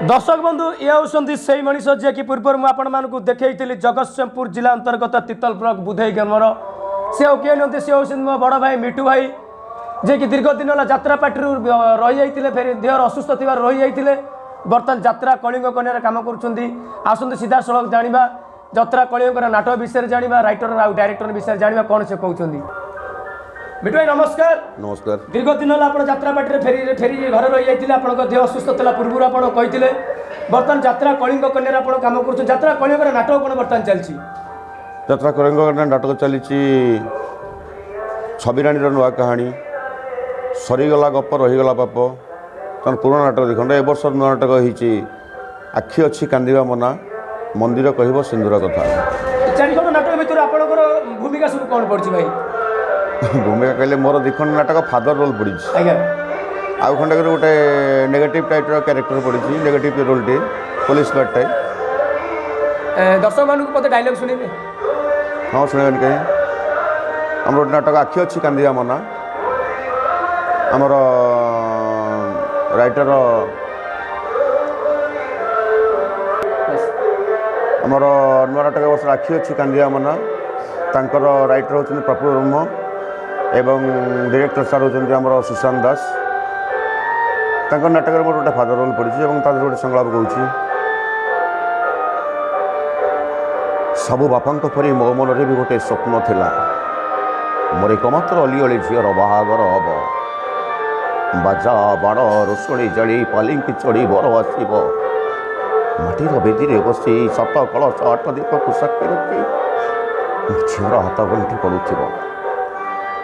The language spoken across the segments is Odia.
ଦର୍ଶକ ବନ୍ଧୁ, ଇଏ ହେଉଛନ୍ତି ସେଇ ମଣିଷ ଯିଏକି ପୂର୍ବରୁ ମୁଁ ଆପଣମାନଙ୍କୁ ଦେଖେଇଥିଲି, ଜଗତସିଂହପୁର ଜିଲ୍ଲା ଅନ୍ତର୍ଗତ ତିତଲ ବ୍ଲକ ବୁଧେଇ ଗ୍ରାମର। ସେ ଆଉ କିଏ ନୁହନ୍ତି, ସେ ହେଉଛନ୍ତି ମୋ ବଡ଼ ଭାଇ ମିଠୁ ଭାଇ, ଯିଏକି ଦୀର୍ଘ ଦିନ ହେଲା ଯାତ୍ରା ପାର୍ଟିରୁ ରହିଯାଇଥିଲେ, ଫେରି ଦେହର ଅସୁସ୍ଥ ଥିବାରୁ ରହିଯାଇଥିଲେ। ବର୍ତ୍ତମାନ ଯାତ୍ରା କଳିଙ୍ଗ କନ୍ୟାରେ କାମ କରୁଛନ୍ତି। ଆସନ୍ତୁ ସିଧାସଳଖ ଜାଣିବା, ଯାତ୍ରା କଳିଙ୍ଗ କନ୍ୟା ନାଟକ ବିଷୟରେ ଜାଣିବା, ରାଇଟର ଆଉ ଡାଇରେକ୍ଟର ବିଷୟରେ ଜାଣିବା, କ'ଣ ସେ କହୁଛନ୍ତି। ମିଠୁ ଭାଇ, ନମସ୍କାର। ନମସ୍କାର। ଦୀର୍ଘ ଦିନ ହେଲା ଆପଣ ଯାତ୍ରା ପାର୍ଟିରେ ଫେରି ଫେରି ଘରେ ରହିଯାଇଥିଲେ, ଆପଣଙ୍କ ଦେହ ଅସୁସ୍ଥ ଥିଲା ପୂର୍ବରୁ ଆପଣ କହିଥିଲେ। ବର୍ତ୍ତମାନ ଯାତ୍ରା କଳିଙ୍ଗ କନ୍ୟାରେ ଆପଣ କାମ କରୁଛନ୍ତି। ଯାତ୍ରା କଳିଙ୍ଗର ନାଟକ କ'ଣ ବର୍ତ୍ତମାନ ଚାଲିଛି? ଯାତ୍ରା କଳିଙ୍ଗ କନ୍ୟା ନାଟକ ଚାଲିଛି ଛବିରାଣୀର ନୂଆ କାହାଣୀ, ସରିଗଲା ଗପ ରହିଗଲା ପାପ, କାରଣ ପୁରୁଣା ନାଟକ ଦୁଇଖଣ୍ଡ। ଏ ବର୍ଷ ନୂଆ ନାଟକ ହେଇଛି ଆଖି ଅଛି କାନ୍ଦିବା ମନା, ମନ୍ଦିର କହିବ ସିନ୍ଦୁର କଥା। ଚାରିଖଣ୍ଡ ନାଟକ ଭିତରୁ ଆପଣଙ୍କର ଭୂମିକା ସବୁ କ'ଣ ପଡ଼ିଛି ଭାଇ? ଭୂମିକା କହିଲେ ମୋର ଦୁଇଖଣ୍ଡ ନାଟକ ଫାଦର ରୋଲ୍ ପଡ଼ିଛି। ଆଉ ଖଣ୍ଡକରେ ଗୋଟେ ନେଗେଟିଭ୍ ଟାଇପ୍ର କ୍ୟାରେକ୍ଟର ପଡ଼ିଛି, ନେଗେଟିଭ୍ ରୋଲ୍ଟି, ପୋଲିସ ମ୍ୟାନ୍ ଟାଇପ୍। ଦର୍ଶକମାନଙ୍କୁ ମୋତେ ଡାଇଲଗ୍ ଶୁଣିବେ? ହଁ, ଶୁଣିବେନି କାହିଁ? ଆମର ଗୋଟେ ନାଟକ ଆଖି ଅଛି କାନ୍ଦିବା ମନା, ଆମର ରାଇଟର, ଆମର ନୂଆ ନାଟକ ବର୍ଷର ଆଖି ଅଛି କାନ୍ଦିବା ମନା, ତାଙ୍କର ରାଇଟର ହେଉଛନ୍ତି ପ୍ରଫୁଲ୍ଲ ବ୍ରହ୍ମ ଏବଂ ଡିରେକ୍ଟର ସାର୍ ହେଉଛନ୍ତି ଆମର ସୁଶାନ୍ତ ଦାସ। ତାଙ୍କ ନାଟକରେ ମୋର ଗୋଟେ ଫାଦର ରୋଲ୍ ପଡ଼ିଛି ଏବଂ ତା ଦେହରେ ଗୋଟେ ସଂଳାପ କହୁଛି। ସବୁ ବାପାଙ୍କ ପରି ମୋ ମନରେ ବି ଗୋଟେ ସ୍ୱପ୍ନ ଥିଲା, ମୋର ଏକମାତ୍ର ଅଲିଅଳି ଝିଅର ବାହାଘର ହବ, ବାଜା ବାଣ ରୋଷଣୀ ଜାଳି ପାଲିଙ୍କି ଚଢ଼ି ବର ଆସିବ, ମାଟିର ବେଦୀରେ ବସି ସତ କଳସ ଆଠ ଦୀପକୁ ସାକ୍ଷୀ ରଖି ମୋ ଝିଅର ହାତ ଗଣ୍ଠି ପଡ଼ୁଥିବ,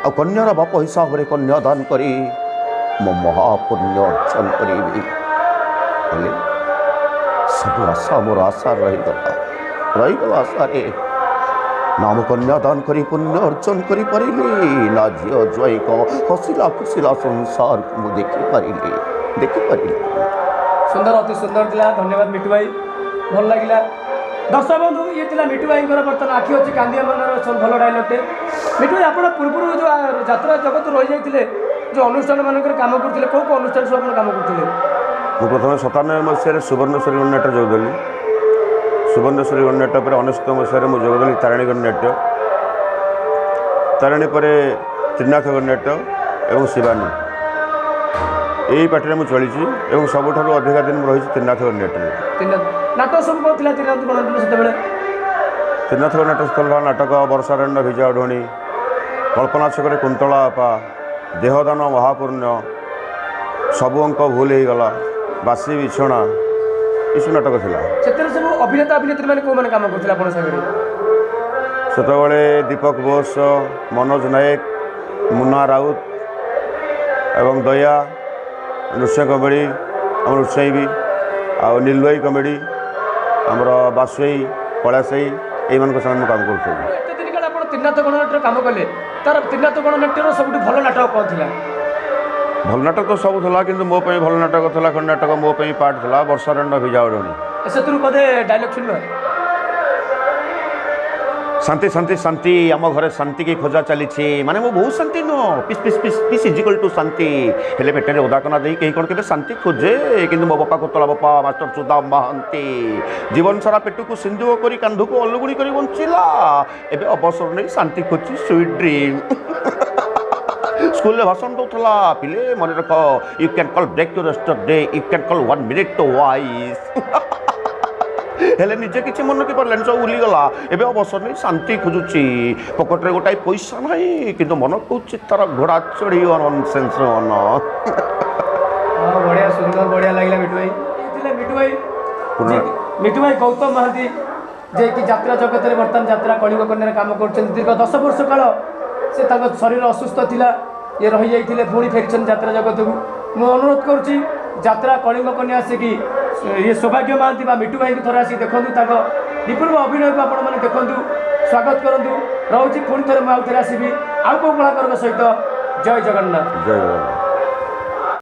ଆଉ କନ୍ୟାର ବାପ ହିସାବରେ କନ୍ୟାଦାନ କରି ମୋ ମହାପୁଣ୍ୟ ଅର୍ଜନ କରିବି। ହେଲେ ସବୁ ଆଶା ମୋର ଆଶା ରହିଗଲା, ରହିଗଲା ଆଶାରେ। ନା ମୁଁ କନ୍ୟାଦାନ କରି ପୁଣ୍ୟ ଅର୍ଜନ କରିପାରିଲି, ନା ଝିଅ ଜ୍ୱାଇଁଙ୍କ ହସିଲା ଖୁସିଲା ସଂସାରକୁ ମୁଁ ଦେଖିପାରିଲି, ଦେଖିପାରିଲି। ସୁନ୍ଦର, ଅତି ସୁନ୍ଦର ଥିଲା। ଧନ୍ୟବାଦ ମିଟୁ ଭାଇ, ଭଲ ଲାଗିଲା। ଦର୍ଶକ ବନ୍ଧୁ, ଇଏ ଥିଲା ମିଟୁ ଭାଇଙ୍କର ବର୍ତ୍ତମାନ ଆଖି ଅଛି କାନ୍ଦିଆ ମନର ଭଲ ଡାଇଲଗ୍ଟେ। ମିଟୁ ଭାଇ, ଆପଣ ପୂର୍ବରୁ ଯେଉଁ ଯାତ୍ରା ଜଗତ ରହିଯାଇଥିଲେ, ଯେଉଁ ଅନୁଷ୍ଠାନ ମାନଙ୍କରେ କାମ କରୁଥିଲେ, କେଉଁ କେଉଁ ଅନୁଷ୍ଠାନ ସବୁ ଆପଣ କାମ କରୁଥିଲେ? ମୁଁ ପ୍ରଥମେ 97 ମସିହାରେ ସୁବର୍ଣ୍ଣେଶ୍ୱରୀ ଗଣନାଟ୍ୟ ଯୋଗଦେଲି। ସୁବର୍ଣ୍ଣେଶ୍ୱରୀ ଗଣନାଟ୍ୟ ପରେ 99 ମସିହାରେ ମୁଁ ଯୋଗଦେଲି ତାରିଣୀ ଗଣନାଟ୍ୟ, ତାରିଣୀ ପରେ ତ୍ରିନାଥ ଗଣନାଟ୍ୟ ଏବଂ ଶିବାନୀ। ଏଇ ପାର୍ଟିରେ ମୁଁ ଚଳିଛି ଏବଂ ସବୁଠାରୁ ଅଧିକା ଦିନ ମୁଁ ରହିଛି ତ୍ରିନାଥ ଗଣନାଟ୍ୟରେ। ନାଟକ ସବୁ କ'ଣ ଥିଲା ତ୍ରିନାଥ ଗଣନାଟ୍ୟ ସେତେବେଳେ? ତ୍ରିନାଥ ଗଣନାଟ୍ୟ ଥିଲା ନାଟକ ବର୍ଷାରଣ୍ୟ ଭିଜା ଓଢ଼ଣୀ, କଳ୍ପନା ଛକରେ କୁନ୍ତଳା ଆପା, ଦେହଦାନ ମହାପୁଣ୍ୟ, ସବୁ ଅଙ୍କ ଭୁଲ ହେଇଗଲା, ବାସି ବିଛଣା, ଏସବୁ ନାଟକ ଥିଲା। ସେଥିରେ ସବୁ ଅଭିନେତା ଅଭିନେତ୍ରୀ ମାନେ କେଉଁମାନେ କାମ କରୁଥିଲେ ଆପଣଙ୍କ ସାଙ୍ଗରେ? ସେତେବେଳେ ଦୀପକ ବୋଷ, ମନୋଜ ନାୟକ, ମୁନା ରାଉତ ଏବଂ ଦୟା, ନୃସିଂହ କମେଡ଼ି, ଆମର ନୃସିଂହ ବି, ଆଉ ନୀଲଭାଇ କମେଡ଼ି, ଆମର ବାସୁଇ, କଳାସେଇ, ଏଇମାନଙ୍କ ସାଙ୍ଗରେ ମୁଁ କାମ କରୁଥିଲି। ଏତେ ଦିନ କାଳ ଆପଣ ତ୍ରିନାଥ ଗଣନାଟ୍ୟର କାମ କଲେ, ତାର ତ୍ରିନାଥ ଗଣନାଟ୍ୟର ସବୁଠୁ ଭଲ ନାଟକ କ'ଣ ଥିଲା? ଭଲ ନାଟକ ତ ସବୁ ଥିଲା, କିନ୍ତୁ ମୋ ପାଇଁ ଭଲ ନାଟକ ଥିଲା ଖଣ୍ଡ ନାଟକ ମୋ ପାଇଁ ପାର୍ଟ ଥିଲା ବର୍ଷାରଣ୍ୟ ଭିଜା ଓଢ଼ଣୀ। ସେଥିରୁ ବୋଧେ ଡାଇଲଗ୍ ଶୁଣିବା? ଶାନ୍ତି ଶାନ୍ତି ଶାନ୍ତି, ଆମ ଘରେ ଶାନ୍ତିକି ଖୋଜା ଚାଲିଛି। ମାନେ ମୁଁ ବହୁତ ଶାନ୍ତି ନୁହଁ, peace peace peace peace is equal to ଶାନ୍ତି। ହେଲେ ପେଟରେ ଓଦାକନା ଦେଇ କେହି କ'ଣ କେବେ ଶାନ୍ତି ଖୋଜେ? କିନ୍ତୁ ମୋ ବାପା କୋତଲା ବାପା ମାଷ୍ଟର ସୁଦାମ ମହାନ୍ତି ଜୀବନ ସାରା ପେଟକୁ ସିନ୍ଦୁକ କରି କାନ୍ଧକୁ ଅଲୁଗୁଣି କରି ବଞ୍ଚିଲା, ଏବେ ଅବସର ନେଇ ଶାନ୍ତି ଖୋଜୁଛି, ସୁଇଟ୍ ଡ୍ରିମ୍। ସ୍କୁଲରେ ଭାଷଣ ଦେଉଥିଲା, ପିଲେ ମନେ ରଖ, you can call break your day, you can call one minute twice. ହେଲେ ନିଜେ କିଛି ମନେ ରଖିପାରିଲାନି, ସବୁ ଭୁଲିଗଲା। ଏବେ ଅବସର ନେଇ ଶାନ୍ତି ଖୋଜୁଛି, ପକେଟରେ ଗୋଟାଏ ପଇସା ନାହିଁ, କିନ୍ତୁ ମନ କହୁଛି ତାର ଘୋଡ଼ା ଚଢ଼ିବ। ନନସେନ୍ସ ମନ। ବଢ଼ିଆ, ସୁନ୍ଦର, ବଢ଼ିଆ ଲାଗିଲା ମିଟୁ ଭାଇ। ଥିଲେ ମିଟୁ ଭାଇ, ମିଟୁ ଭାଇ ଗୌତମ ମହାନ୍ତି, ଯିଏକି ଯାତ୍ରା ଜଗତରେ ବର୍ତ୍ତମାନ ଯାତ୍ରା କଳିଙ୍ଗ କନ୍ୟାରେ କାମ କରୁଛନ୍ତି। ଦୀର୍ଘ 10 ବର୍ଷ କାଳ ସେ ତାଙ୍କ ଶରୀର ଅସୁସ୍ଥ ଥିଲା, ଇଏ ରହିଯାଇଥିଲେ, ପୁଣି ଫେରିଛନ୍ତି ଯାତ୍ରା ଜଗତକୁ। ମୁଁ ଅନୁରୋଧ କରୁଛି, ଯାତ୍ରା କଳିଙ୍ଗ କନ୍ୟା ଆସିକି ଇଏ ସୌଭାଗ୍ୟ ମହାନ୍ତି ବା ମିଟୁ ଭାଇଙ୍କୁ ଥରେ ଆସିକି ଦେଖନ୍ତୁ, ତାଙ୍କ ନିପୁଣ ଅଭିନୟକୁ ଆପଣମାନେ ଦେଖନ୍ତୁ, ସ୍ୱାଗତ କରନ୍ତୁ। ରହୁଛି, ପୁଣି ଥରେ ମୁଁ ଆଉ ଥରେ ଆସିବି ଆଉ କେଉଁ କଳାକାରଙ୍କ ସହିତ। ଜୟ ଜଗନ୍ନାଥ। ଜୟ ଜଗନ୍ନାଥ।